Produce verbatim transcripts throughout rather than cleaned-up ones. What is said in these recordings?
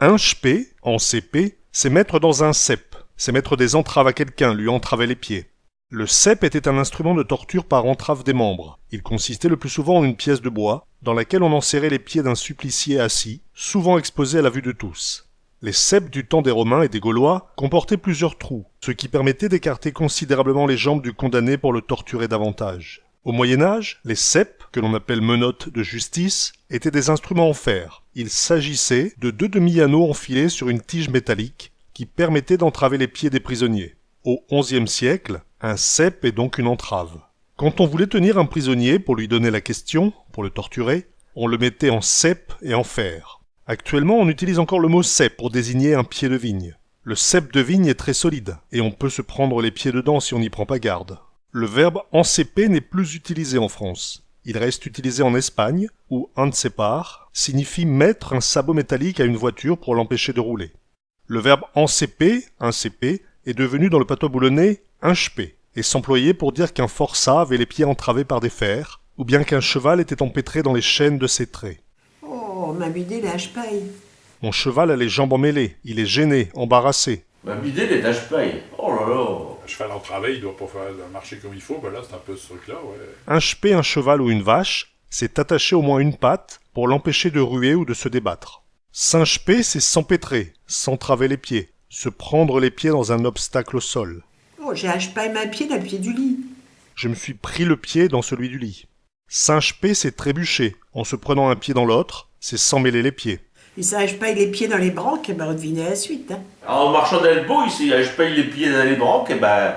Inch'per, en C P, c'est mettre dans un cep, c'est mettre des entraves à quelqu'un, lui entraver les pieds. Le cep était un instrument de torture par entrave des membres. Il consistait le plus souvent en une pièce de bois, dans laquelle on enserrait les pieds d'un supplicié assis, souvent exposé à la vue de tous. Les ceps du temps des Romains et des Gaulois comportaient plusieurs trous, ce qui permettait d'écarter considérablement les jambes du condamné pour le torturer davantage. Au Moyen Âge, les ceps, que l'on appelle menottes de justice, étaient des instruments en fer. Il s'agissait de deux demi-anneaux enfilés sur une tige métallique qui permettaient d'entraver les pieds des prisonniers. Au onzième siècle, un cep est donc une entrave. Quand on voulait tenir un prisonnier pour lui donner la question, pour le torturer, on le mettait en cep et en fer. Actuellement, on utilise encore le mot cep pour désigner un pied de vigne. Le cep de vigne est très solide, et on peut se prendre les pieds dedans si on n'y prend pas garde. Le verbe enceper n'est plus utilisé en France. Il reste utilisé en Espagne, où encepar signifie mettre un sabot métallique à une voiture pour l'empêcher de rouler. Le verbe enceper, inceper, est devenu dans le patois boulonnais inch'per, et s'employait pour dire qu'un forçat avait les pieds entravés par des fers, ou bien qu'un cheval était empêtré dans les chaînes de ses traits. Oh, min bidet, il est inch'pé. Mon cheval a les jambes emmêlées, il est gêné, embarrassé. Min bidet, il est inch'pé. Oh là là. Un cheval entravé, il doit pas faire, marcher comme il faut, ben là, c'est un peu ce truc-là, ouais. Inch'per un cheval ou une vache, c'est attacher au moins une patte pour l'empêcher de ruer ou de se débattre. S'inch'per, c'est s'empêtrer, s'entraver les pieds, se prendre les pieds dans un obstacle au sol. Oh, j'ai inch'pé min pied dins l'pied du lit. Je me suis pris le pied dans celui du lit. S'inch'per, c'est trébucher, en se prenant un pied dans l'autre, c'est s'emmêler les pieds. I s'est inch'pé les pieds dins les branques, eh ben, devinez la suite, hein. En marchant dans le bois, i s'est inch'pé les pieds dans les branques, eh ben,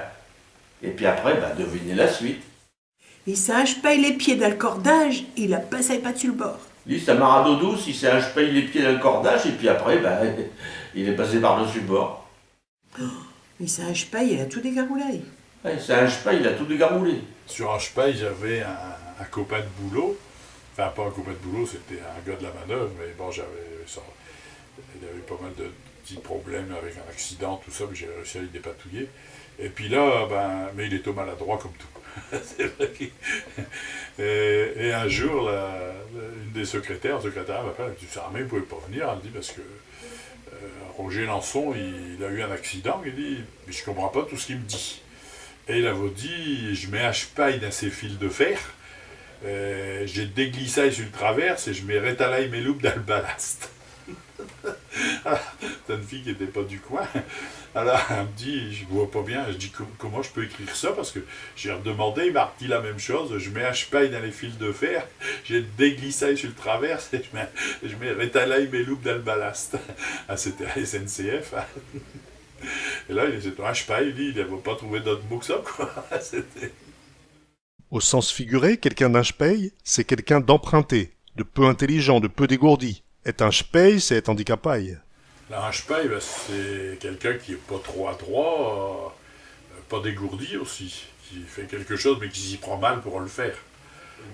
et puis après, ben, devinez la suite. I s'est inch'pé les pieds dins l'cordage, il a passé par-dessus l'bord. Li, c'est un marado douce, i s'est inch'pé les pieds dans le cordage, et puis après, ben, il est passé par-dessus le bord. I s'est inch'pé, il a tout dégaroulé. Ouais, i s'est inch'pé, il a tout dégaroulé. Sur Inch'pé, j'avais un, un copain de boulot. Enfin, pas un copain de boulot, c'était un gars de la manœuvre, mais bon, j'avais ça. Il avait pas mal de petits problèmes avec un accident, tout ça, mais j'ai réussi à le dépatouiller. Et puis là, ben, mais il était maladroit comme tout. C'est vrai qu'il- et, et un jour, la, une des secrétaires, le secrétaire m'appelle, elle me dit, Armand, vous pouvez pas venir, elle dit, parce que euh, Roger Lançon, il, il a eu un accident, il dit, mais je comprends pas tout ce qu'il me dit. Et il avait dit, je m'ai inch'pé dans ces fils de fer, euh, j'ai déglissé sur le traverse et je m'ai rétalé mes loupes dans le ballast. Ah, t'as une fille qui était pas du coin. Alors, elle me dit, je vois pas bien. Je dis, com- comment je peux écrire ça ? Parce que j'ai redemandé, il m'a redit la même chose. Je m'ai inch'pé dans les fils de fer, j'ai déglissé sur le traverse et je m'ai, je m'ai rétalé mes loupes dans le ballast. Ah, c'était la S N C F, hein. Et là, il était inch'pé, lui, il n'avait pas trouvé d'autre mot que ça, quoi. C'était Au sens figuré, quelqu'un d'inch'pé, c'est quelqu'un d'emprunté, de peu intelligent, de peu dégourdi. Être inch'pé, c'est être handicapé. Là, inch'pé, ben, c'est quelqu'un qui est pas trop adroit, euh, pas dégourdi aussi, qui fait quelque chose, mais qui s'y prend mal pour le faire.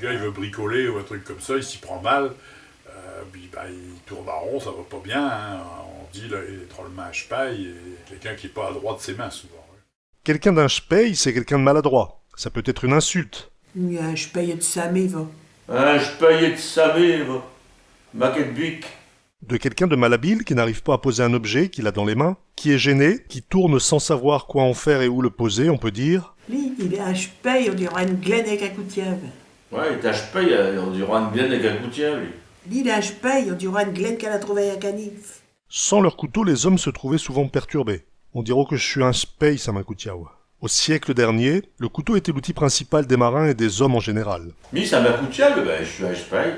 Le gars, il veut bricoler ou un truc comme ça, il s'y prend mal, euh, puis, ben, il tourne en rond, ça va pas bien, hein. On dit, là, il est drôlement inch'pé, et quelqu'un qui est pas adroit de ses mains, souvent, ouais. Quelqu'un d'inch'pé, c'est quelqu'un de maladroit. Ça peut être une insulte. Il est inch'pé de sa mère, va. Inch'pé de sa mère, va. Maquette bic. De quelqu'un de malhabile qui n'arrive pas à poser un objet qu'il a dans les mains, qui est gêné, qui tourne sans savoir quoi en faire et où le poser, on peut dire : Li, il est inch'pé, on dirot eune glaine avec un coutiau. Ouais, il est inch'pé, euh, on dirot eune glaine avec un coutiau, li. Li, il est inch'pé, on dirot eune glaine qu'alle a trouvé un canif. Sans leur couteau, les hommes se trouvaient souvent perturbés. On dirot que j'sus inch'pé sans min coutiau. Au siècle dernier, le couteau était l'outil principal des marins et des hommes en général. Mi, sans min coutiau, ben, j'sus inch'pé.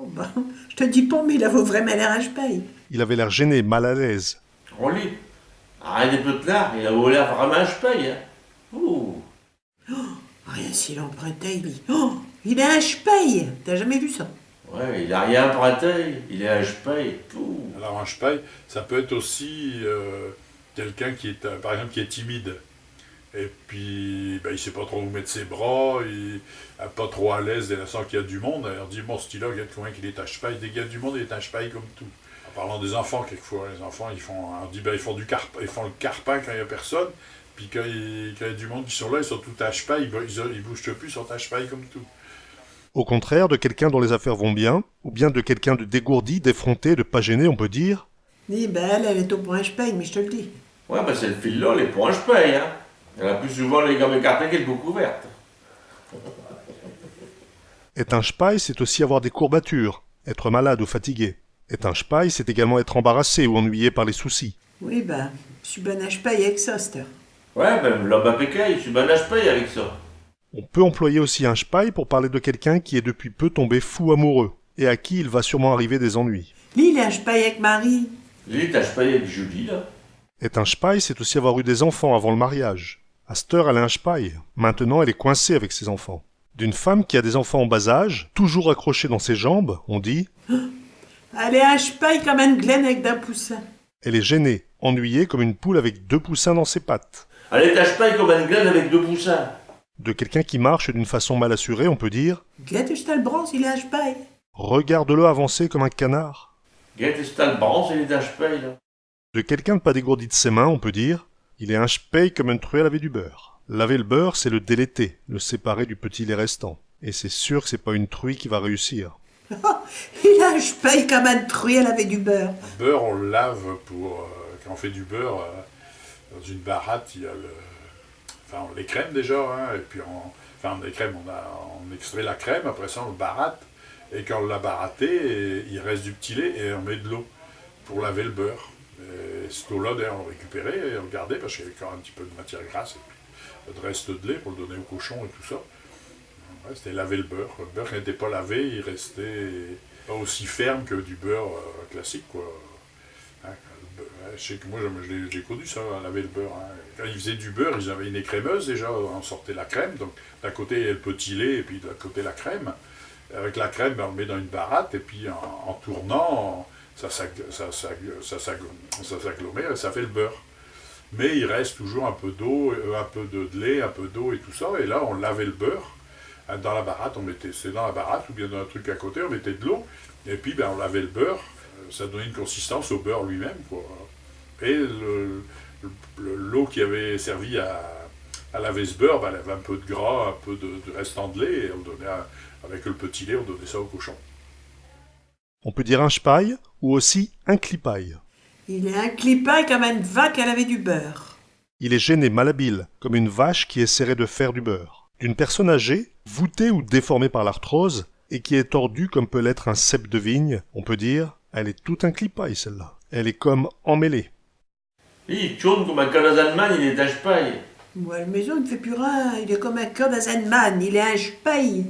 Oh, ben, j'te dis pas, mais il avot vraimint l'air inch'pé. Il avait l'air gêné, mal à l'aise. Oh, li, arrête de te plaindre, il avot l'air vraimint inch'pé, hein. Ouh. Oh, rien s'il a emprunté, li. Oh, il est inch'pé. T'as jamais vu ça ? Ouais, il a rien emprunté, il est inch'pé. Pouh. Alors, inch'pé, ça peut être aussi, euh, quelqu'un qui est, euh, par exemple, qui est timide. Et puis, ben, il sait pas trop où mettre ses bras, il est pas trop à l'aise dès l'instant qu'il y a du monde. Alors, on dit, bon, ch'ti-là, regarde commint qu'il est inch'pé. Dès qu'il y a du monde, il est inch'pé comme tout. En parlant des enfants, quelquefois, les enfants, ils font, on dit, ben, ils font du carp-, ils font le carpin quand il y a personne. Puis quand il, quand il y a du monde qui sont là, ils sont tout inch'pé, ils, bou- ils, ils bougent plus, ils sont inch'pé comme tout. Au contraire, de quelqu'un dont les affaires vont bien, ou bien de quelqu'un de dégourdi, d'effronté, de pas gêné, on peut dire : Dis, ben, elle, elle est au point H P, mais je te le dis. Ouais, ben, cette fille-là, elle est point H P, hein. Elle a plus souvent les gammes écartées que le cou couvert. Être inch'paï, c'est aussi avoir des courbatures, être malade ou fatigué. Être inch'paï, c'est également être embarrassé ou ennuyé par les soucis. Oui, ben, je suis ben inch'paï avec ça, cette heure. Ouais, ben, là, ben, péqué, je suis ben inch'paï avec ça. On peut employer aussi inch'paï pour parler de quelqu'un qui est depuis peu tombé fou amoureux et à qui il va sûrement arriver des ennuis. Li, il est inch'paï avec Marie. Li, il est inch'paï avec Julie, là. Être inch'paï, c'est aussi avoir eu des enfants avant le mariage. À cette heure, elle est inch'paï. Maintenant, elle est coincée avec ses enfants. D'une femme qui a des enfants en bas âge, toujours accrochés dans ses jambes, on dit : Elle est inch'paï comme un glaine avec d'un poussin. Elle est gênée, ennuyée comme une poule avec deux poussins dans ses pattes. Elle est inch'paï comme un glaine avec deux poussins. De quelqu'un qui marche d'une façon mal assurée, on peut dire : Guette, ch'tal branse, il est inch'paï. Regarde-le avancer comme un canard. Guette, ch'tal branse, il est inch'paï, là. De quelqu'un de pas dégourdi de ses mains, on peut dire : Il est inch'paï comme un truie à laver du beurre. Laver le beurre, c'est le délaiter, le séparer du petit lait restant. Et c'est sûr que c'est pas une truie qui va réussir. Il est inch'paï comme un truie à laver du beurre. Le beurre, on le lave pour. Euh, quand on fait du beurre, euh, dans une baratte, il y a le. Enfin, on l'écrème déjà, hein, et puis on. Enfin, on écrème, on, a, on extrait la crème, après ça, on le baratte, et quand on l'a baratté, il reste du petit lait, et on met de l'eau pour laver le beurre. Et cette eau-là, d'ailleurs, on le récupérait, et on le gardait, parce qu'il y avait quand même un petit peu de matière grasse, et puis de reste de lait pour le donner aux cochons et tout ça. Ouais, c'était laver le beurre. Le beurre qui n'était pas lavé, il restait pas aussi ferme que du beurre euh, classique, quoi. Hein, le beurre, ouais, je sais que moi, je, je l'ai- je l'ai connu, ça, laver le beurre. Hein. Quand ils faisaient du beurre, ils avaient une écrémeuse déjà, on sortait la crème, donc d'un côté, il y a le petit lait, et puis de l'autre côté, la crème. Avec la crème, ben, on le met dans une baratte, et puis en, en tournant, ça, s'ag- ça, s'ag- ça s'ag- ça s'agglomère, et ça fait le beurre. Mais il reste toujours un peu d'eau, euh, un peu de, de lait, un peu d'eau et tout ça. Et là, on lavait le beurre. Hein, dans la baratte, on mettait, c'est dans la baratte ou bien dans un truc à côté, on mettait de l'eau. Et puis, ben, on lavait le beurre. Euh, Ça donnait une consistance au beurre lui-même, quoi. Et le- le- l'eau qui avait servi à, à laver ce beurre, ben, elle avait un peu de gras, un peu de, de restant de lait. Et on donnait, un- avec le petit lait, on donnait ça aux cochons. On peut dire inch'paï ou aussi inclipaï. Il est inclipaï comme une vaque à laver du beurre. Il est gêné, malhabile, comme une vache qui essaierait de faire du beurre. D'une personne âgée, voûtée ou déformée par l'arthrose, et qui est tordue comme peut l'être un cep de vigne, on peut dire : elle est toute inclipaï, celle-là. Elle est comme emmêlée. Il tourne comme un cul d'âne, il est inch'paï. Moi, à la maison, il ne fait plus rien. Il est comme un cul d'âne, il est inch'paï.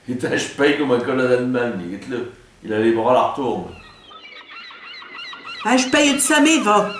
Il est inch'paï comme un cul d'âne, il est le, il a les bras à la retourne. Inch'paï de sa mère, va.